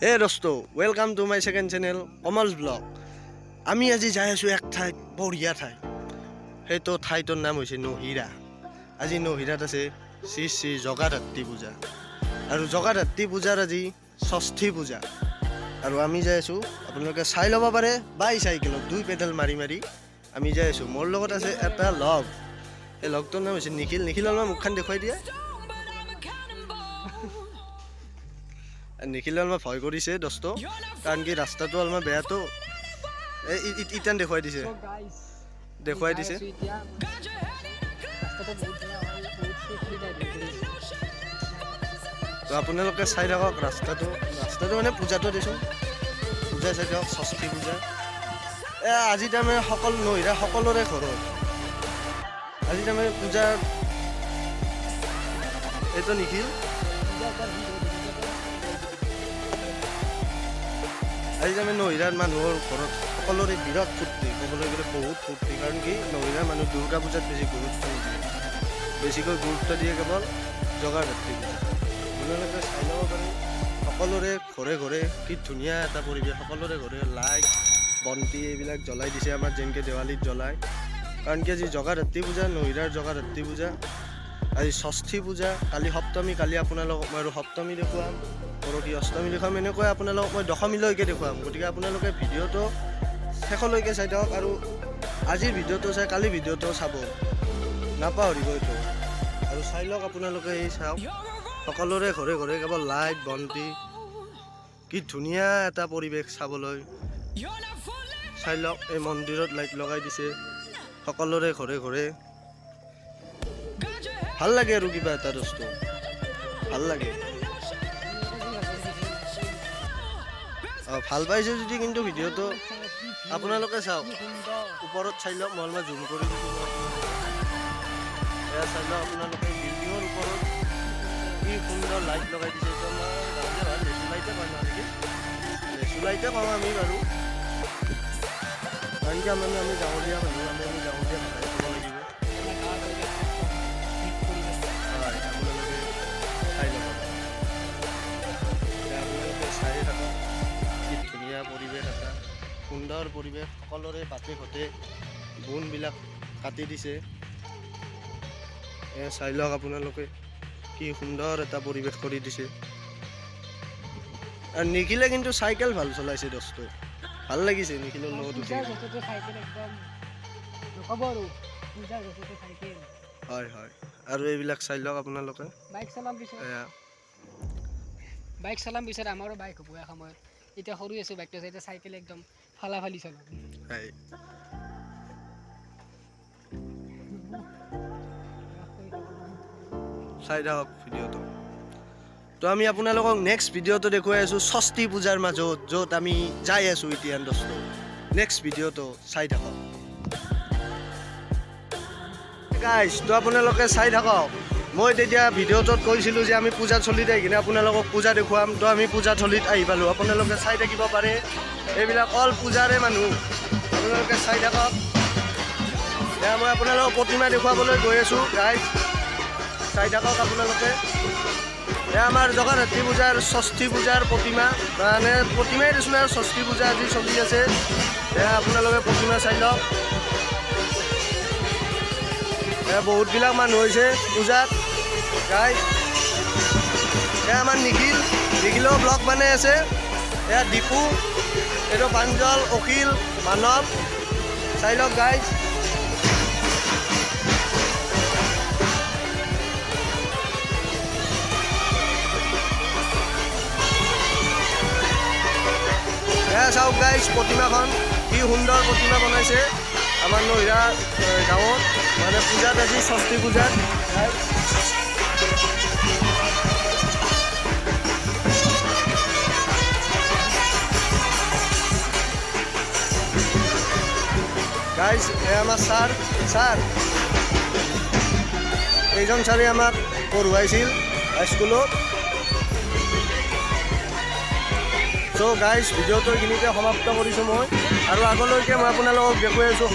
হে দোস্ত, welcome to my second channel Kamal's blog. আমি আজি যাই আছোঁ এক ঠাইত, বঢ়িয়া ঠাই। সেইটো ঠাইটোৰ নাম হৈছে নহিৰা। আজি নহিৰাত আছে শ্ৰী শ্ৰী জগদ্ধাত্ৰী পূজা, আৰু জগদ্ধাত্ৰী পূজাৰ আজি ষষ্ঠী পূজা। আৰু আমি যাই আছোঁ, আপোনালোকে চাই ল'ব পাৰে। বাইচাইকেলত দুই পেডেল মাৰি মাৰি আমি যাই আছোঁ। মোৰ লগত আছে এটা লগ, এই লগটোৰ নাম হৈছে নিখিল। নিখিল, অলপমান মুখখন দেখুৱাই দিয়া। নিখিলে অলপমান ভয় কৰিছে দোস্ত, কাৰণ কি ৰাস্তাটো অলপমান বেয়াটো। এই ইটান দেখুৱাই দিছে, দেখুৱাই দিছে। তো আপোনালোকে চাই থাকক ৰাস্তাটো, ৰাস্তাটো মানে পূজাটো দেচোন, পূজা চাই থাকক, ষষ্ঠী পূজা। এ আজি তাৰমানে সকলো নহিৰা সকলোৰে ঘৰত আজি তাৰমানে পূজা। এইটো নিখিল। আজি তাৰমানে নহিৰাৰ মানুহৰ ঘৰত সকলোৰে বিৰাট ফূৰ্তি, ক'বলৈ গ'লে বহুত ফূৰ্তি। কাৰণ কি নহিৰাৰ মানুহ দুৰ্গা পূজাত বেছি গুৰুত্ব নিদিয়ে, বেছিকৈ গুৰুত্ব দিয়ে কেৱল জগদ্ধাত্ৰী পূজা। আপোনালোকে চাই ল'ব পাৰে সকলোৰে ঘৰে ঘৰে কি ধুনীয়া এটা পৰিৱেশ। সকলোৰে ঘৰে লাইট বন্তি এইবিলাক জ্বলাই দিছে, আমাৰ যেনেকৈ দেৱালীত জ্বলায়। কাৰণ কি আজি জগদ্ধাত্ৰী পূজা, নহিৰাৰ জগদ্ধাত্ৰী পূজা, আজি ষষ্ঠী পূজা, কালি সপ্তমী। কালি আপোনালোকক মই আৰু সপ্তমী দেখুৱাম, পৰহি অষ্টমী দেখুৱাম, এনেকৈ আপোনালোকক মই দশমীলৈকে দেখুৱাম। গতিকে আপোনালোকে ভিডিঅ'টো শেষলৈকে চাই থাকক, আৰু আজিৰ ভিডিঅ'টো চাই কালি ভিডিঅ'টো চাব নাপাহৰিব এইটো। আৰু চাই লওক আপোনালোকে, এই চাওক সকলোৰে ঘৰে ঘৰে কেৱল লাইট বন্তি, কি ধুনীয়া এটা পৰিৱেশ চাবলৈ। চাই লওক, এই মন্দিৰত লাইট লগাই দিছে সকলোৰে ঘৰে ঘৰে। ভাল লাগে আৰু কিবা এটা দোস্ত, ভাল লাগে। ভাল পাইছে যদি কিন্তু ভিডিঅ'টো আপোনালোকে চাওক, ওপৰত চাই লওক। মই অলপমান জুম কৰি দিছোঁ। এয়া চাই লওক আপোনালোকে, বিল্ডিঙৰ ওপৰত কি সুন্দৰ লাইট লগাই দিছে। এইটো আমাৰ গাঁৱলীয়া ভাষাত লেচু লাইটে কয় নহয় নেকি? লেচু লাইটে কওঁ আমি বাৰু, কাৰণ কি আমি গাঁৱলীয়া মানুহ, আমি গাঁৱলীয়া ভাষাই ক'ব লাগিব। হয়, আপোনালোকে চাই ল'ব, আপোনালোকে চায়ে থাকক কি ধুনীয়া পৰিৱেশ, এটা সুন্দৰ পৰিৱেশ। সকলোৰে বাটে ঘাটে বনবিলাক কাটি দিছে। এ চাই লওক আপোনালোকে কি সুন্দৰ এটা পৰিৱেশ কৰি দিছে। আৰু নিখিলে কিন্তু চাইকেল ভাল চলাইছে দোস্ত, ভাল লাগিছে নিখিলৰ লগত উঠি। হয় হয়, আৰু এইবিলাক চাই লওক আপোনালোকে। এয়া বাইক চলাম পিছত, আমাৰো বাইক হ'ব এসময়ত। এতিয়া সৰু আছোঁ, বাইকটো আছে, এতিয়া চাইকেল একদম ফালা ফালি চলাম। হয়, চাই থাকক ভিডিঅ'টো। তো আমি আপোনালোকক নেক্সট ভিডিঅ'টো দেখুৱাই আছোঁ ষষ্ঠী পূজাৰ মাজত, য'ত আমি যাই আছোঁ এতিয়া দোস্ত। নেক্সট ভিডিঅ'টো চাই থাকক গাইজ। তো আপোনালোকে চাই থাকক। মই তেতিয়া ভিডিঅ'টোত কৈছিলোঁ যে আমি পূজা থলীত আহি কিনে আপোনালোকক পূজা দেখুৱাম। তো আমি পূজা থলীত আহি পালোঁ, আপোনালোকে চাই থাকিব পাৰে। এইবিলাক অল পূজাৰে মানুহ, আপোনালোকে চাই থাকক। এয়া মই আপোনালোকক প্ৰতিমা দেখুৱাবলৈ গৈ আছোঁ গাইজ, চাই থাকক আপোনালোকে। এয়া আমাৰ জগদ্ধাত্ৰী পূজাৰ ষষ্ঠী পূজাৰ প্ৰতিমা, মানে প্ৰতিমাই দিছোঁ আৰু ষষ্ঠী পূজা আজি চলি আছে। এয়া আপোনালোকে প্ৰতিমা চাই লওক। এয়া বহুতবিলাক মানুহ হৈছে পূজাত গাইজ। এয়া আমাৰ নিখিল, নিখিলেও ব্লগ বনাই আছে। এয়া দীপু, এইটো প্ৰাঞ্জল, অখিল, মানৱ, চাই লওক গাইজ। এয়া চাওক গাইজ প্ৰতিমাখন, কি সুন্দৰ প্ৰতিমা বনাইছে আমাৰ নহিৰা গাঁৱত, মানে পূজাত আজি ষষ্ঠী পূজাত। গাইজ এয়া আমাৰ ছাৰ, ছাৰ এইজন ছাৰে আমাক পঢ়ুৱাইছিল হাইস্কুলত। চ' গাইজ ভিডিঅ'টো এইখিনিতে সমাপ্ত কৰিছোঁ মই, আৰু আগলৈকে মই আপোনালোকক দেখুৱাই আছোঁ।